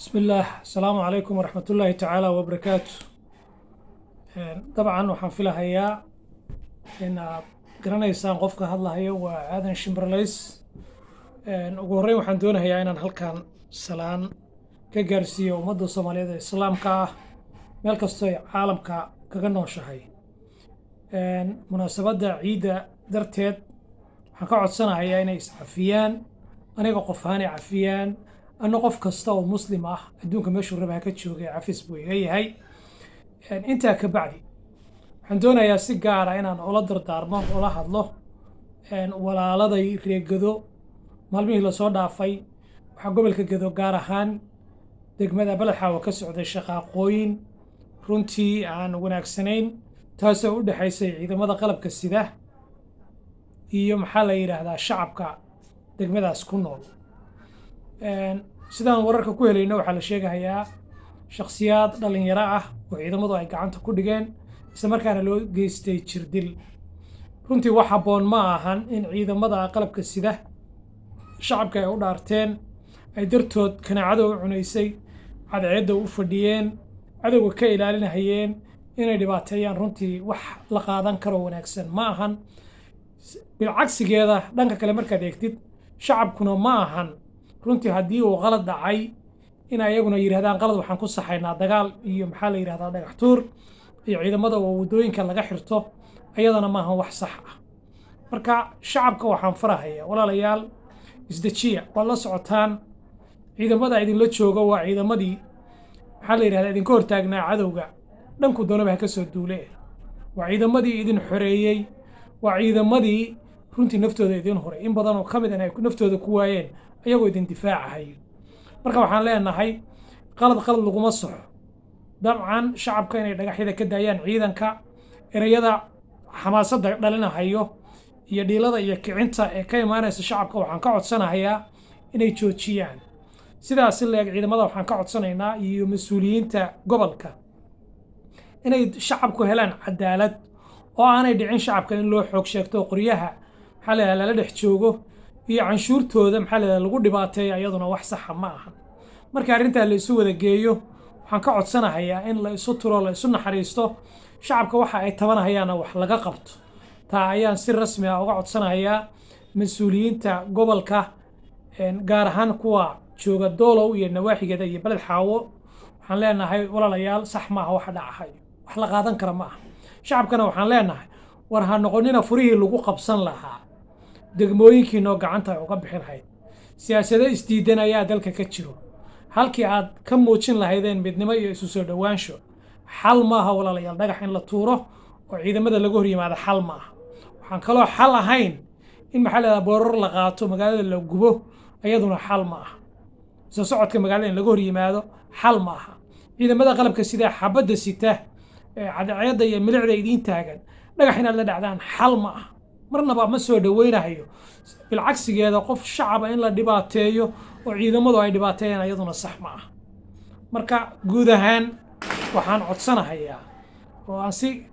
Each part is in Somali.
Bismillaah, asalaamu calaykum waraxmatullaahi tacaala wabarakaatu. Dabcan waxaan filahayaa in aad garanaysaan qofka hadlahayo, waa Aadan Shimberlays. Ugu horreyn waxaan doonahayaa inaan halkan salaan ka gaarsiiyo ummadda Soomaaliyeed ee Islaamka ah meel kastoo ay caalamka kaga nooshahay. Munaasabadda ciidda darteed waxaan ka codsanahayaa inay iscafiyaan, aniga qof ahaan ay cafiyaan, anna qof kasta oo Muslim ah adduunka meeshuu raba ha ka joogay cafis buu iga yahay. Intaa ka bacdi waxaan doonayaa si gaara inaan ula dardaarmo, ula hadlo walaaladay reer Gedo. Maalmihii lasoo dhaafay waxaa gobolka Gedo, gaar ahaan degmada Beledxaawo, ka socday shaqaaqooyin runtii aan wanaagsanayn, taasoo u dhexaysay ciidamada qalabka sida iyo, maxaa la yidhaahdaa, shacabka degmadaas ku nool. Sidaan wararka ku helayno, waxaa la sheegahayaa shakhsiyaad dhalinyaro ah oo ciidamadu ay gacanta ku dhigeen, isla markaana loo geystay jirdil. Runtii wax habboon ma ahan in ciidamada qalabka sida, shacabka ay u dhaarteen, ay dartood kanaacada u cunaysay, cadceedda u fadhiyeen, cadowga ka ilaalinahayeen, inay dhibaateeyaan. Runtii wax la qaadan karo wanaagsan ma ahan. Bilcagsigeeda, dhanka kale markaad eegtid, shacabkuna ma ahan runtii haddii uu qalad dhacay in ayaguna yidhahdaan qalad waxaan ku saxaynaa dagaal iyo, maxaa la yidhahdaa, dhagax tuur iyo ciidamada oo waddooyinka laga xirto, ayadana maahan wax sax ah. Marka shacabka waxaan farahayaa, walaalayaal, isdejiya. Waad la socotaan ciidamada idinla jooga waa ciidamadii, maxaa la yidhahdaa, idinka hortaagnaa cadowga dhanku doonaba ha ka soo duule, waa ciidamadii idin xoreeyey, waa ciidamadii runtii naftooda idin huray, in badan oo ka mid ay naftooda ku waayeen ayagoo idin difaacahayo. Marka waxaan leenahay qalad qalad laguma saxo. Dabcan shacabka inay dhagaxyada ka daayaan ciidanka, ereyada xamaasadda dhalinahayo iyo dhiilada iyo kicinta ee ka imaanaysa shacabka waxaan ka codsanahayaa inay joojiyaan. Sidaas si leeg ciidamada waxaan ka codsanaynaa iyo mas-uuliyiinta gobolka inay shacabku helaan cadaalad oo aanay dhicin shacabka in loo xoog sheegto, qoryaha, maxaa la yidhahdaa, lala dhex joogo iyo canshuurtooda, maxaa la yidhahdaa, lagu dhibaateeyo, iyaduna wax saxa ma ahan. Marka arrintaa la isu wada geeyo, waxaan ka codsanahayaa in la isu turo, la isu naxariisto, shacabka waxa ay tabanahayaanna wax laga qabto. Taa ayaan si rasmi ah uga codsanahayaa mas-uuliyiinta gobolka, gaar ahaan kuwa jooga Doolow iyo nawaaxigeeda iyo Beled Xaawo. Waxaan leenahay, walaalayaal, sax maaha waxa dhacahayo, wax la qaadan kara ma aha. Shacabkana waxaan leenahay, war ha noqonina furihii lagu qabsan lahaa degmooyinkiinoo gacanta ay uga bixin lahayd. Siyaasado isdiidan ayaa dalka ka jiro. Halkii aad ka muujin lahaydeen midnimo iyo isu soo dhowaansho, xal maaha, walaalayaal, dhagax in la tuuro oo ciidamada laga hor yimaado. Xal ma aha. Waxaan kaloo xal ahayn in, maxaa la boorar la qaato, magaalada la gubo, iyaduna xal ma aha. Soo socodka magaalada in laga hor yimaado xal ma aha. Ciidamada qalabka sida, xabadda sita, cadceedda iyo milicda idiin taagan, dhagax inaad la dhacdaan xal ma aha, marnaba ma soo dhoweynahayo. Bilcagsigeeda, qof shacaba in la dhibaateeyo oo ciidamadu ay dhibaateeyaan iyaduna sax ma aha. Marka guud ahaan waxaan codsanahayaa oo aan si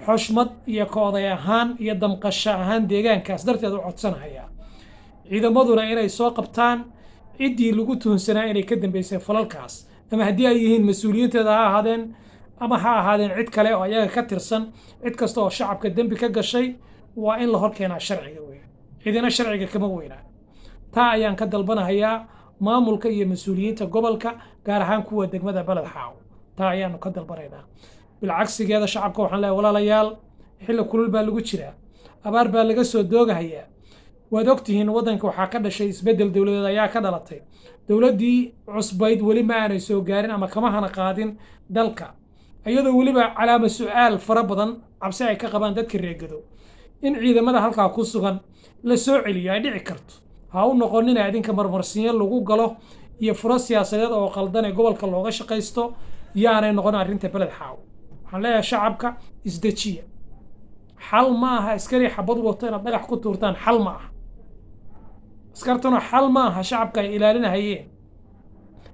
xushmad iyo ka oday ahaan iyo damqasho ahaan deegaankaas darteed u codsanahayaa ciidamaduna inay soo qabtaan ciddii lagu tuhunsanaa inay ka dambeysay falalkaas, ama haddii ay yihiin mas-uuliyiinteeda ha ahaadeen ama ha ahaadeen cid kale oo ayaga ka tirsan. Cid kasta oo shacabka dembi ka gashay waa in la hor keenaa sharciga wey, cidina sharciga kama weynaa. Taa ayaan ka dalbanahayaa maamulka iyo mas-uuliyiinta gobolka, gaar ahaan kuwa degmada Beled Xaawo. Taa ayaanu ka dalbanaynaa. Bilcagsigeeda, shacabka waxaan leeyahay, walaalayaal, xilli kulul baa lagu jiraa, abaar baa laga soo doogahayaa. Waad ogtihiin waddanka waxaa ka dhashay isbeddel dowladeed ayaa ka dhalatay. Dowladdii cusbayd weli ma aanay soo gaarin ama kama hana qaadin dalka, iyadoo weliba calaama su-aal fara badan, cabsi ay ka qabaan dadka reer Gedo in ciidamada halkaa ku sugan la soo celiyo ay dhici karto. Ha u noqonina idinka marmarsinyo lagu galo iyo furo siyaasadeed oo qaldan ee gobolka looga shaqaysto. Yaanay noqon arrinta Beled Xaawo. Waxaan leeyahay shacabka, isdejiya. Xal ma aha askari xabad wato inaad dhagax ku tuurtaan, xal ma aha. Askartuna xal ma aha shacabka ay ilaalinahayeen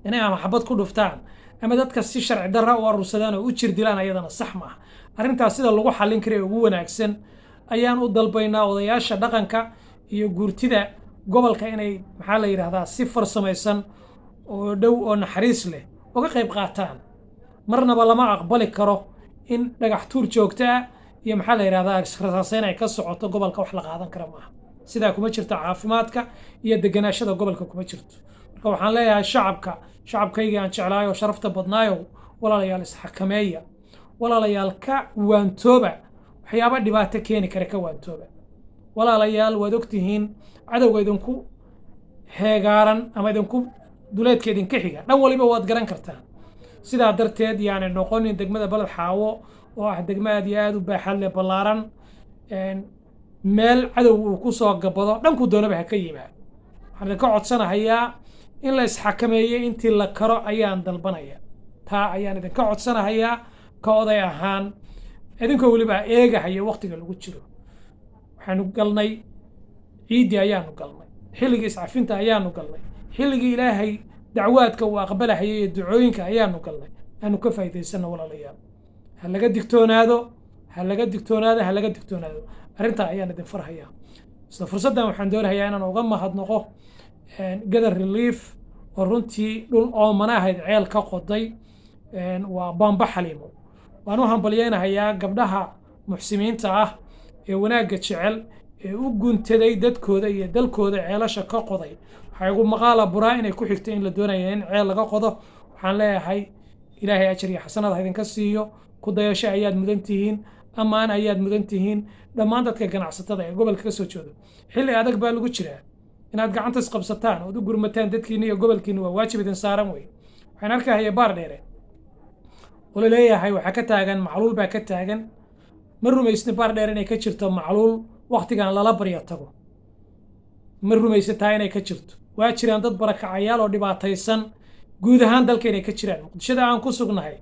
inay ama xabad ku dhuftaan ama dadka si sharci darra u arursadaan oo u jir dilaan, ayadana sax ma aha. Arrintaas sida lagu xallin kara ee ugu wanaagsan ayaan u dalbaynaa odayaasha dhaqanka iyo guurtida gobolka inay, maxaa la yidhahdaa, si farsamaysan. oo dhow oo naxariis leh uga qayb qaataan. Marnaba lama aqbali karo in dhagax tuur joogto ah iyo, maxaa la yidhahdaa, israsaaseyn ay ka socoto gobolka. Wax la qaadan kara maaha. Sidaa kuma jirto caafimaadka iyo deganaashada gobolka kuma jirto. Marka waxaan leeyahay shacabka, shacabkaygii aan jeclaayo, sharafta badnaayo, walaalayaal, isxakameeya. Walaalayaal, ka waantooba waxyaaba dhibaato keeni kara, ka waantooba. Walaalayaal, waad ogtihiin cadowga idinku heegaaran ama idinku duleedka idinka xiga, dhan waliba waad garan kartaan. Sidaa darteed yaanay noqonin degmada Baled Xaawo, oo ah degmo aad iyo aad u baaxad leh, ballaaran, meel cadow uu ku soo gabado, dhanku doonaba ha ka yimaado. Waxaan idinka codsanahayaa in la isxakameeyey intii la karo ayaan dalbanaya. Taa ayaan idinka codsanahayaa ka oday ahaan, idinkoo weliba eegahaya waqtiga lagu jiro. Waxaanu galnay ciiddii, ayaanu galnay xilligii iscafinta, ayaanu galnay xilligii Ilaahay dacwaadka uu aqbalahayay iyo ducooyinka ayaanu galnay. Aanu ka faa'iidaysano, walaalayaal. Ha laga digtoonaado, ha laga digtoonaado, ha laga digtoonaado. Arrintaa ayaan idin farhayaa. Isla fursaddan waxaan doonayaa inaan uga mahadnaqo Gadar Relief, oo runtii dhul oomana ahayd ceel ka qoday, waa Baamba Xaliimo. Waan u hambalyeynahayaa gabdhaha muxsimiinta ah ee wanaagga jecel ee u guntaday dadkooda iyo dalkooda, ceelasha ka qoday. Waxaa igu maqaala buraa inay ku xigto in la doonaya in ceel laga qodo. Waxaan leeyahay Ilaahay ajar iyo xasanad ha idinka siiyo. Ku dayasho ayaad mudan tihiin, ammaan ayaad mudan tihiin. Dhammaan dadka ganacsatada ee gobolka ka soo jeedo, xilli adag baa lagu jiraa. Inaad gacanta isqabsataan ood u gurmataan dadkiina iyo gobolkiina waa waajib idin saaran wey. Waxaan arkahaya Baar Dheere oo la leeyahay waxaa ka taagan macluul baa ka taagan. Ma rumaysni Baar Dheer inay ka jirto macluul waktigan lala baryo tago. Ma rumaysataa inay ka jirto? Waa jiraan dad barakacayaal oo dhibaataysan guud ahaan dalka inay ka jiraan. Muqdishada aan ku sugnahay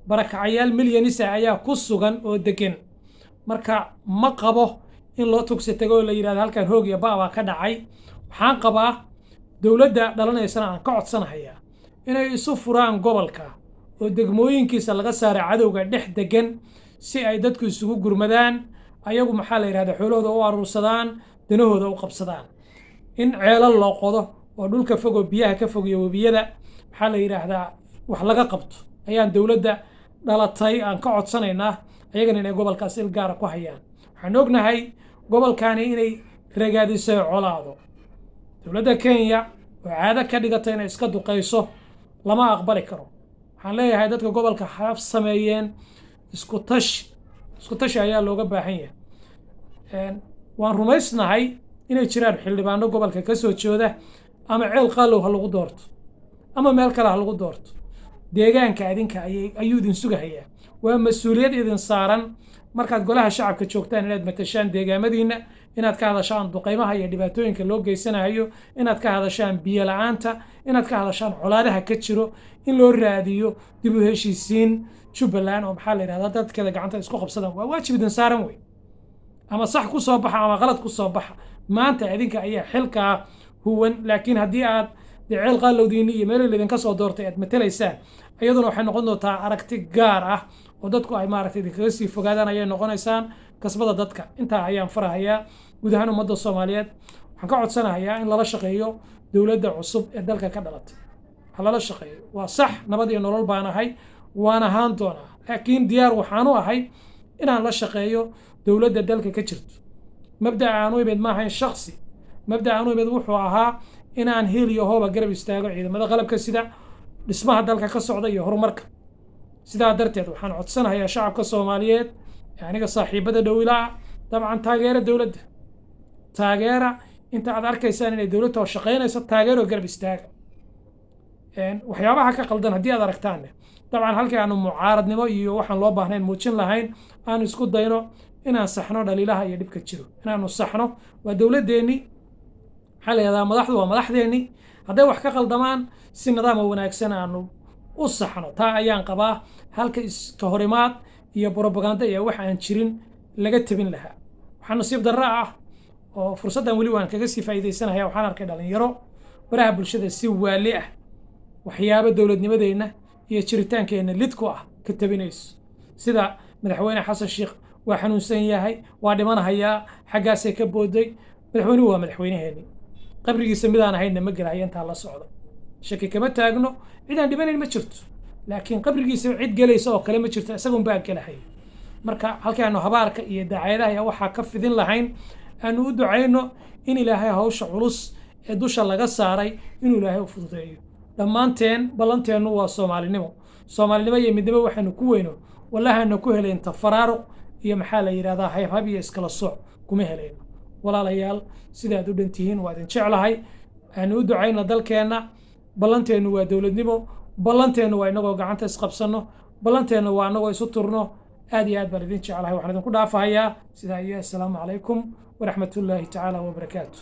barakacayaal milyanisa ayaa ku sugan oo degan. Marka ma qabo in loo tugsi tago oo la yidhahdo halkan hoog iyo ba' baa ka dhacay. Waxaan qabaa, dowladda dhalanaysana aan ka codsanahayaa, inay isu furaan gobolka oo degmooyinkiisa laga saara cadowga dhex degan, si ay dadku isugu gurmadaan, ayagu, maxaa la yidhahda, xoolahooda u aruursadaan, danahooda u qabsadaan. In ceelal loo qodo oo dhulka fog oo biyaha ka fog iyo webiyada, maxaa la yidhaahdaa, wax laga qabto ayaan dowladda dhalatay aan ka codsanaynaa, ayagana inay gobolkaas il gaara ku hayaan. Waxaan ognahay gobolkani inay ragaadisay colaado. Dowladda Kenya oo caado ka dhigatay inay iska duqayso lama aqbali karo. Waxaan leeyahay dadka gobolka ha sameeyeen isku tashi. Isku tashi ayaa looga baahan yahay. Waan rumaysnahay inay jiraan xildhibaano gobolka ka soo jeeda, ama Ceel Qaalow ha lagu doorto ama meel kale ha lagu doorto. Deegaanka adinka ayay ayuu idin sugahayaa. Waa mas-uuliyad idin saaran markaad golaha shacabka joogtaan inaad matashaan deegaamadiina, inaad ka hadashaan duqaymaha iyo dhibaatooyinka loo geysanayo, inaad ka hadashaan biyo la-aanta, inaad ka hadashaan colaadaha ka jiro, in loo raadiyo dib u heshiisiin Jubbaland oo, maxaa la yidhahdaa, dadkeeda gacanta isku qabsadaan. Waa waajib idin saaran wey. Ama sax ku soo baxa ama qalad ku soo baxa, maanta idinka ayaa xilkaa huwan. Laakiin haddii aad dee Ceel Qaalowdiini iyo meel laydinka soo doortay aad matalaysaan, iyaduna waxay noqon doontaa aragti gaar ah oo dadku ay maaragtay idinkaga sii fogaadaan ayay noqonaysaan. Kasbada dadka. Intaa ayaan farahayaa. Guud ahaan ummadda Soomaaliyeed waxaan ka codsanahayaa in lala shaqeeyo dowladda cusub ee dalka ka dhalatay. Ha lala shaqeeyo. Waa sax, nabad iyo nolol baan ahay, waan ahaan doonaa, laakiin diyaar waxaan u ahay inaan la shaqeeyo dowladda dalka ka jirto. Mabda'a aan u imid ma ahayn shaksi. Mabda'a aan u imid wuxuu ahaa inaan heel iyo hooba garab istaago ciidamada qalabka sida, dhismaha dalka ka socda iyo horumarka. Sidaa darteed waxaan codsanahayaa shacabka Soomaaliyeed ee aniga saaxiibada dhowilaa, dabcan taageera dowladda, taageera. Inta aad arkaysaan inay dowladda oo shaqaynayso, taageero, garab istaaga. Waxyaabaha ka qaldan haddii aad aragtaanne, dabcan halkii aanu mucaaradnimo iyo waxaan loo baahnayn muujin lahayn, aanu isku dayno inaan saxno dhaliilaha iyo dhibka jiro, inaanu saxno. Waa dowladdeennii, maxaa la yidhahdaa, madaxdu waa madaxdeennii. Hadday wax ka qaldamaan, si nidaama wanaagsan aanu u saxno. Taa ayaan qabaa, halka iska horimaad iyo brobaganda iyo wax aan jirin laga tebin lahaa. Waxaa nasiib darro ah, oo fursaddan weli waan kaga sii faa'iidaysanaya, waxaan arkay dhalinyaro baraha bulshada si waali ah waxyaabo dowladnimadeenna iyo jiritaankeenna lid ku ah ka tabinayso, sida Madaxweyne Xasan Sheikh waa xanuunsan yahay, waa dhimanahayaa, xaggaasay ka booday. Madaxweynuhu waa madaxweynaheeni, qabrigiisa midaan ahaynna ma gelahaya intaa la socda. Shaki kama taagno, cid aan dhimanayn ma jirto, laakiin qabrigiisa cid gelaysa oo kale ma jirto, isagunbaa gelahay. Marka halkii aanu habaarka iyo dacaayadaha iyo waxaa ka fidin lahayn, aanu u ducayno in Ilaahay hawsha culus ee dusha laga saaray inuu Ilaahay u fududeeyo. Dhammaanteen ballanteennu waa Soomaalinimo. Soomaalinimo iyo midnimo waxaanu ku weyno wallahaana ku helayn tafaraaruq iyo, maxaa la yidhahdaa, haybhab iyo iskala sooc kuma helayno. Walaalayaal, sidaad u dhan tihiin waa idin jeclahay. Aanu u ducayna dalkeenna. Ballanteennu waa dowladnimo, ballanteennu waa inagoo gacanta isqabsanno, ballanteennu waa inagoo isu turno. Aad iyo aad baan idin jeclahay. Waxaan idinku dhaafahayaa sidaa iyo assalaamu calaykum waraxmatullaahi tacaala wabarakaatu.